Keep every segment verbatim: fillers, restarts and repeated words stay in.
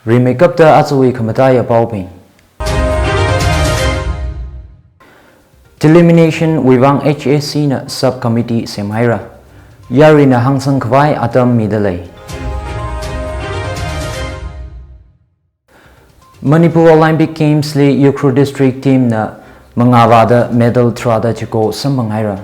Rimeikapta ajawui khamataiya paobing. Delimitation wui vang H A C na sub-committee semhaira. Yaruina hāngsang khavai atam midalei. Manipur Olympic Games li Ukhrul District team na mangāvāda medal tharāda chiko samphanghaira.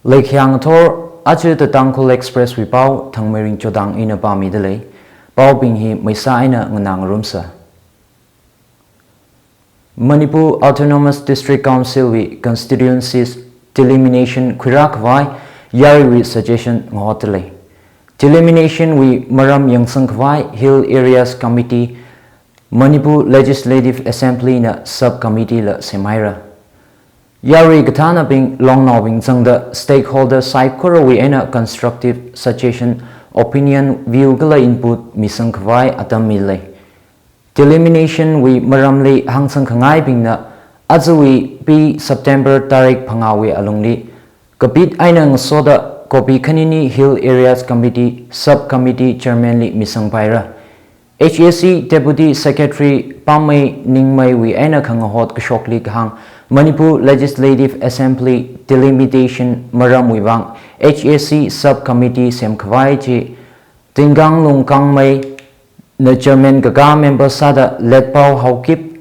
Leikhyang thor, aja The Tangkhul Express wui pao, Thangmeiring Chodang ina pāmidalei. Paobing hi maisa eina nganāngarumsa. Manipur Autonomous District Council wui constituencies delimitation khuirā khavai yaruiwui suggestion ngahotdalei. Delimitation wui maram yangsang khavai Hill Areas Committee, Manipur Legislative Assembly na sub-committee la semhaira. Yarui kathānabing, longnaobing zangda stakeholder saikorawui eina constructive suggestion, opinion, view kala input misang khavai atam milei. Delimitation wui maramli hāngsang khangaibingna ajawui pi September tarik phangāwui alungli kapit eina ngasoda kopi khanini Hill Areas Committee Sub-Committee Chairman li misangpaira. H A C Deputy Secretary Pamei Ningmeiwui eina khangahot kashokli kahāng, Manipur Legislative Assembly delimitation maramwui vang H A C Sub-Committee semkhavai chi Tingang Lungkangmei na chairman kakā, member sāda Letpao Haokip,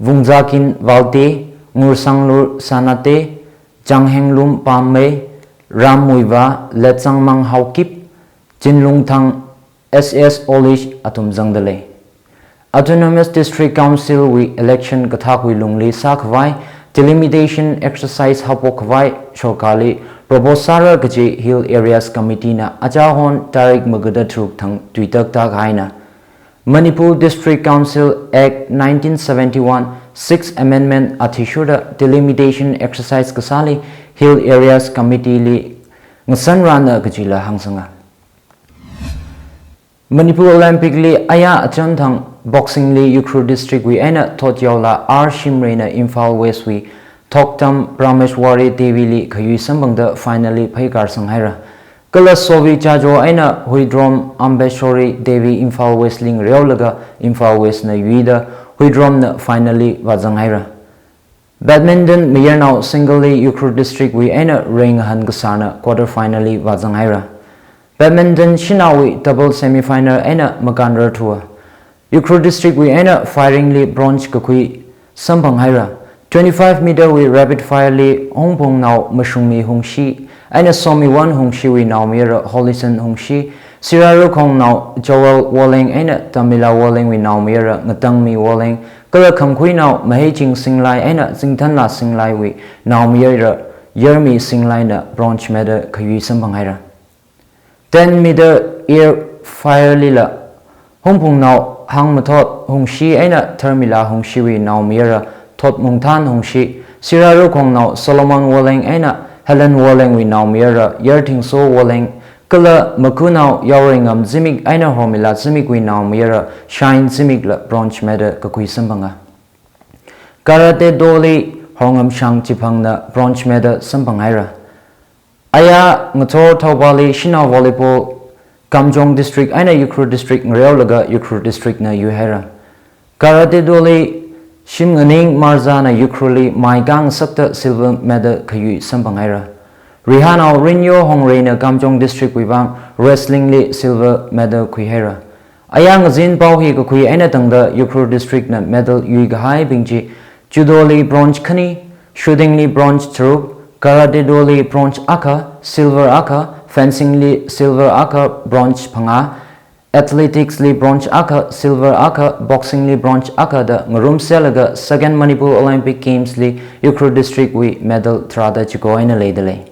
Vungzakin Valte, Ngursanglur Sanate, Changhenglum Pamei, Rammuiva Letsangmang Haokip, Chinlungthang S S Olish athum zangdalei. Autonomous District Council wui election kathākwui lungli sākhavai delimitation exercise haophok khavai sorkarli propose sāra kaji Hill Areas Committee na achahon tarik magada tharuk thang tuitak tākahaina. Manipur District Council Act nineteen seventy-one Sixth Amendment athishurda delimitation exercise kasāli Hill Areas Committee li ngasanrana kajila hāngsanga. Manipur Olympic li aya achon thang boxing li Ukhrul District wui eina thotyaola R Shimreina Imphal West wui Thoktam Prameshwari Devi li khayui samphangda final li phaikar sanghaira. Kala Sovi Chajo eina Huidrom Ambeshwari Devi Imphal West li ngareolaga Imphal West na yuida Huidrom na final li vāzanghaira. Badminton mayarnao single li Ukhrul District wui eina Rengahān Kasarna quarter final li vāzanghaira. Badminton shanaowui double semi final eina makanrar thua. Ukhrul District wui eina firing li bronze kakhui samphanghaira. Twenty-five meter wui rapid fire li Hungphungnao Mashungmi Hungshi eina Somiwon Hungshiwui naomayara Holison Hungshi, Sirarakhongnao Joel Woleng eina Tamila Wolengwui naomayara Ngatangmi Woleng, kala Khamkhuinao Maheiching Singlai eina Zingthanla Singlaiwui naomayara Yarmi Singlaina bronze medal khayui samphanghaira. Ten meter air fire lila Hungphungnao Hangmathot Hungshi eina Tharmila Hungshiwui naomayara Thotmungthan Hungshi, Sirarakhongnao Solomon Woleng eina Helen Wolengwui naomayara Yarthingso Woleng, kala Makunao Yaoreingam Zimik eina Hormila Zimikwui naomayara Shine Zimikla bronze medal kakhui samphanga. Karate do li Horngamshang Chiphangna bronze medal samphanghaira. Aya ngathor Thoubal li shanao volleyball Kamjong District eina Ukhrul District ngareolaga Ukhrul District na yuihaira. Karate do li Shimnganing Marzana Ukhrul li maikang sakta silver medal khayui samphanghaira. Rihanao Rinyo Hongreina Kamjong District wui vang wrestling li silver medal khuihaira. Aya ngazin pao hi kakhui eina tangda Ukhrul District na medal yuikahaibing chi, judo li bronze khani, shooting li bronze tharuk, karate do li bronze akha, silver akha, fencing li silver akha, bronze phangā, athletics li bronze akha, silver akha, boxing li bronze akha da ngarumselaga Second Manipur Olympic Games li Ukhrul District wui medal tharāda chiko eina leidalei.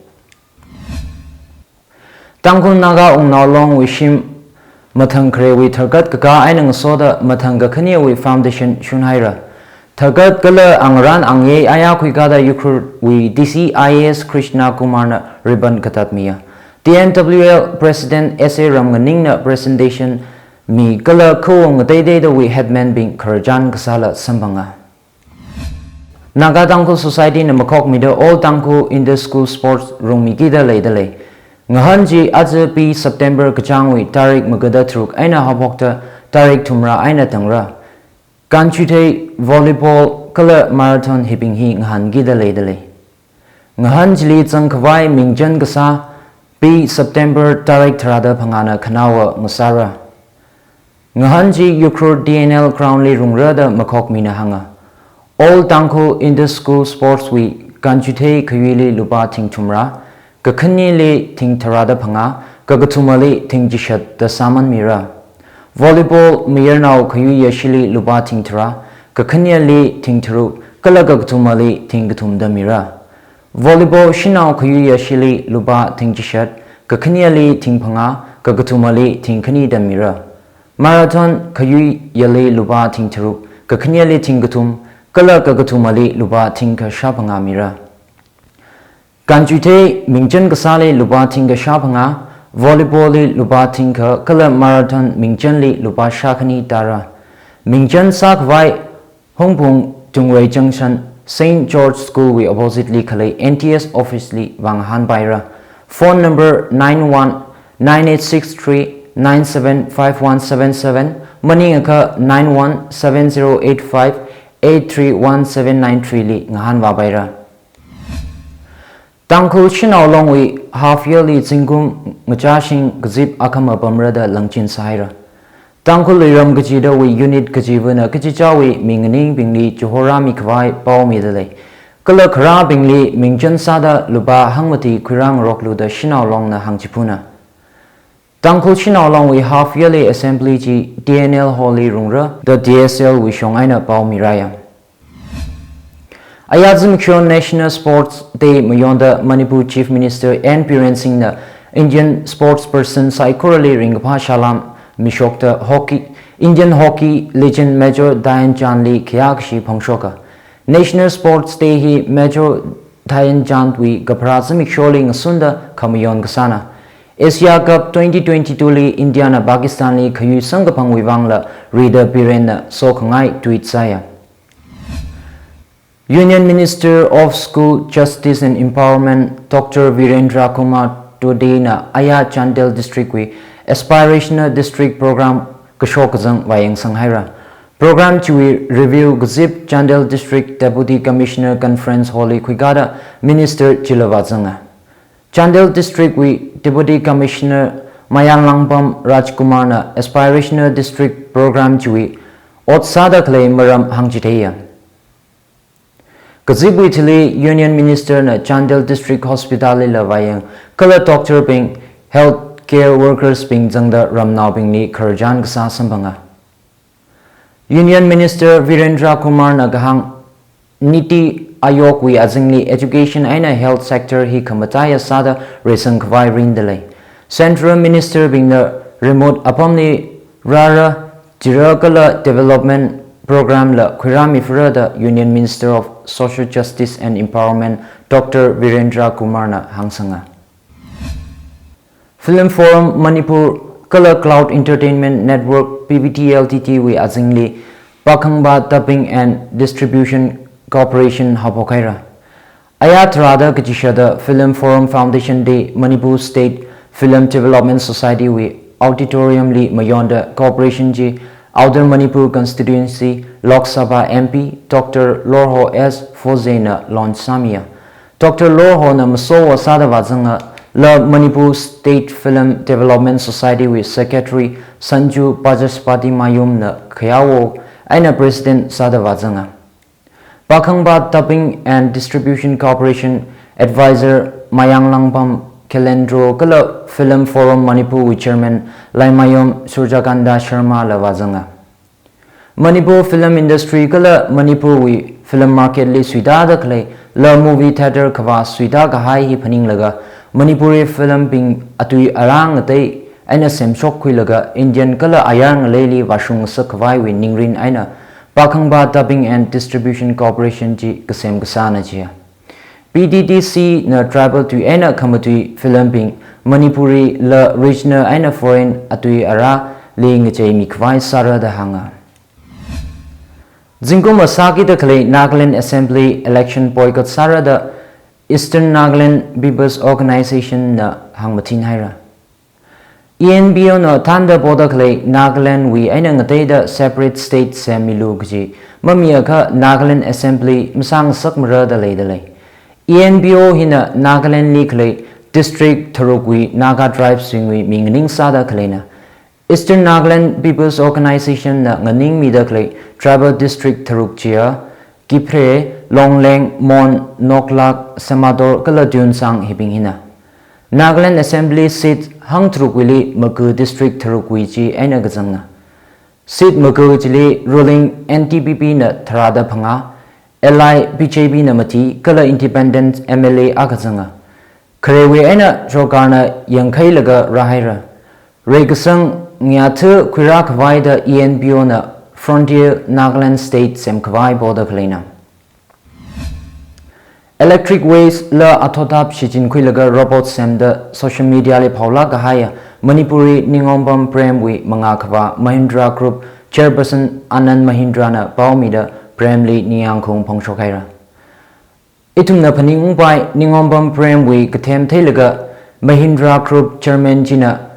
Tangkhul Naga Wungnao Long wui shim mathang kharewui tharkat kakā eina ngasoda mathang kakhanewui foundation shunhaira. Tharkat kala angarān angayei aya khuikāda Ukhrul wui D C I A S Krishna Kumar na ribbon katatmiya. T N W L President S A Ramnganing na presentation mi kala khawung ngateiteidawui headman bing khararchan kasāla samphanga. Naga Tangkhul Society na makhokmida All Tangkhul Inter-School Sports rungmikida leidalei. Ngahān chi aja P September kachāngwui tarik magada tharuk eina haophokta tarik thumrā eina tangra. Kanchuithei, volleyball kala marathon hibing hi ngahānkida leidalei. Ngahān chili zangkhavai mingchan kasā P September tarik tharāda phangāna khanaowa ngasāra. Ngahān chi Ukhrul T N L ground li rungra da makhokmina hānga. All Tangkhul Inter-School Sports wui kanchuithei khayuili lupā thing thumrā, kakhaneli thing tharāda phangā, kakathumali thing chishat da sāman mira. Volleyball mayarnao khayui yashili lupā thing tharā, kakhaneli thing tharuk, kala kakathumali thing kathum da mira. Volleyball shanao khayui yashili lupā thing chishat, kakhaneli thing phangā, kakathumali thing khani da mira. Marathon khayui yali lupā thing tharuk, kakhaneli thing kathum, kala kakathumali lupā thing kashā phangā mira. Kanchuithei mingchan kasāli lupā thing kashā phangā, volleyball li lupā thing kha, kala marathon mingchanli lupā shākhani tāra. Mingchan sākhavai Hungpung Chungwei Junction, Saint George School wui opposite li khalei N T S office li vāngahānpaira. Phone number nine one nine eight six three nine seven five one seven seven, maningakha nine one seven zero eight five eight three one seven nine three li ngahānvāpaira. Tangkhul Shanao Longwui half yearly zingkum ngachāshing kazip akhama pamra da langchin sāhaira. Tangkhul Luiram kachidawui unit kachivana kachichāwui minganingbingli chihorāmikhavai pao midalei. Kala kharābingli mingchan sāda lupā hangmati khuirāngaroklu da Shanao Longna hāngchiphuna. Tangkhul Shanao Longwui half yearly assembly chi T N L hall li rungra da T S L wui shong eina pao miraya. Aya zimiksho National Sports Day mayonda Manipur Chief Minister N Biren Singh na Indian sports person saikorali ringkaphā salām mishokta hockey, Indian hockey legend Major Dhyan Chand li khayākashi phangshoka. National Sports Day hi Major Dhyan Chand wui kapharā zimiksholi ngasunda khamayon kasāna. Asia Cup twenty twenty-two li India na Pakistan li khayui samkaphangwui vangla rida Biren na sokhangai tweet sāya. Union Minister of School, Justice and Empowerment, Doctor Virendra Kumar Tode na aya Chandel District wui Aspirational District Program kashok kazang vāyangsang haira. Program chiwui review kazip Chandel District Deputy Commissioner Conference Hall li khuikada Minister chila vāzanga. Chandel District wui Deputy Commissioner Mayanglangbam Rajkumar na Aspirational District Program chiwui ot sāda khalei maram hāngchitheiya. Kazipwui thili Union Minister na Chandel District Hospital lila vāyang, kala doctor bing, health care workers bing zangda ramnaobingli khararchan kasā samphanga. Union Minister Virendra Kumar na kahāng, Niti Aayog wui azingli education eina health sector hi khamataiya sāda reisangkhavai rindalei. Central Minister bingna remote apamli rāra, chira kala development program la khuirāmifara da Union Minister of Social Justice and Empowerment, Doctor Virendra Kumar na hāngsanga. Film Forum Manipur kala Cloud Entertainment Network, P V T L T T wui azingli Pakhangba Dubbing and Distribution Corporation haophok haira. Aya tharāda kachishada Film Forum Foundation Day Manipur State Film Development Society wui auditorium li mayonda corporation chi Outer Manipur Constituency Lok Sabha M P Doctor Lorho S Phoze na launch sāmiya. Doctor Lorho na masowa sāda vāzanga, la Manipur State Film Development Society wui Secretary Sanju Pajaspati Mayum na khayāwo eina President sāda vāzanga. Pakhangba Dubbing and Distribution Corporation Advisor Mayanglangbam Khelendro kala Film Forum Manipur wui Chairman Laimayom Surjakanta Sharma la vāzanga. Manipur film industry kala Manipur wui film market li suitāda khalei la movie theatre khavā suitā kahai hi phaninglaga, Manipuri film bing atui arā ngatei eina semshok khuilaga Indian kala ayar ngaleili vāshung ngasak khavaiwui ningrin eina Pakhangba Dubbing and Distribution Corporation chi kasem kasāna jiya. P T D C na tribal tui eina khamatui film bing Manipuri la regional eina foreign atui arāli ngacheimi khavai sāra da hānga. Zingkum sākida khalei Nagaland Assembly election boycott sāra da Eastern Nagaland People's Organization na hāngmathin haira. E N P O na thānda poda khalei Nagaland wui eina ngateida separate state semmilu kaji mamiakha Nagaland Assembly masāngasakmara da leida lei. E N P O hina Nagaland li khalei district tharukwui Naga tribes bingwui ming nganingsāda khaleina. Eastern Nagaland People's Organization na nganingmida khalei tribal district tharuk chiya, Kiphire, Longleng, Mon, Noklak, Senmador kala Tuensang hibing hina. Nagaland Assembly seat hangtharukwuili Magwe district tharukwui chi eina kazangna. Seat Magwe chili ruling N T P P na tharāda phangā, ally B J P na mati kala independent M L A akha zanga. Kharewui eina sorkarna yangkhailaga rāhaira. Reikasang ngayāthu khuirā khavai da E N P O na Frontier Nagaland State semkhavai poda khaleina. Electric waste la athotap shichinkhuilaga robot semda social media li phaolāk kahaiya Manipuri Ningombam Prem wui mangā khavā Mahindra Group Chairperson Anand Mahindra na paomida Prem li ningyāng khaung phongshok haira. Ithumna phaningungpai Ningombam Prem wui kathem theilaga Mahindra Group Chairman china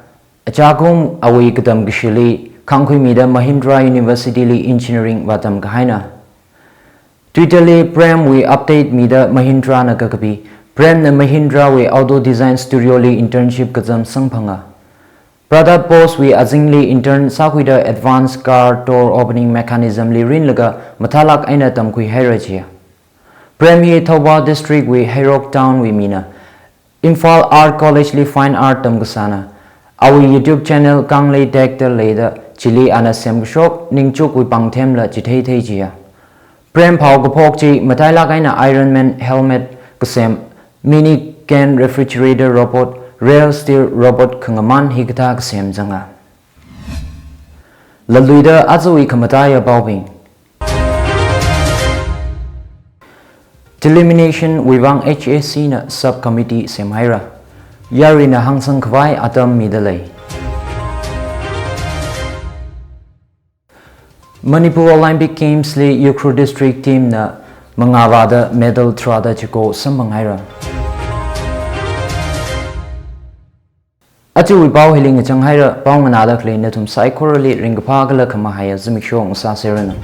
achākum awui katam kashili khangkhuimida Mahindra University li engineering vātam kahaina. Twitter li Prem wui update mida Mahindra na kakapi, Prem na Mahindra wui auto design studio li internship kazam samphanga. Pradap Bose wui azingli intern sākhuida advanced car door opening mechanism li rinlaga mathālāk eina tamkhui haira chiya. Prem hi Thoubal District wui Heirok Town wui mina. Imphal Art College li Fine Art tamkasāna. Awui YouTube channel Kanglei Tech da leida chili ana semkashok ningchukwui pāngthemla chithei thei chiya. Prem phao kaphok chi matailāk eina Iron Man helmet kasem, mini can refrigerator robot, rail steer robot khangaman hikathā kasem zanga. Laluida ajawui khamataiya paobing. Delimitation wui vang H A C na subcommittee semhaira. Yaruina hāngsang khavai atam mida lei. Manipur Olympic Games li Ukhrul District team na mangā vāda medal tharāda chiko samphang haira. Ajawui pao hili ngachang haira, pao nganāda khalei nathum saikorali ringkaphā kala khamahaiya zimiksho ngasāseranu.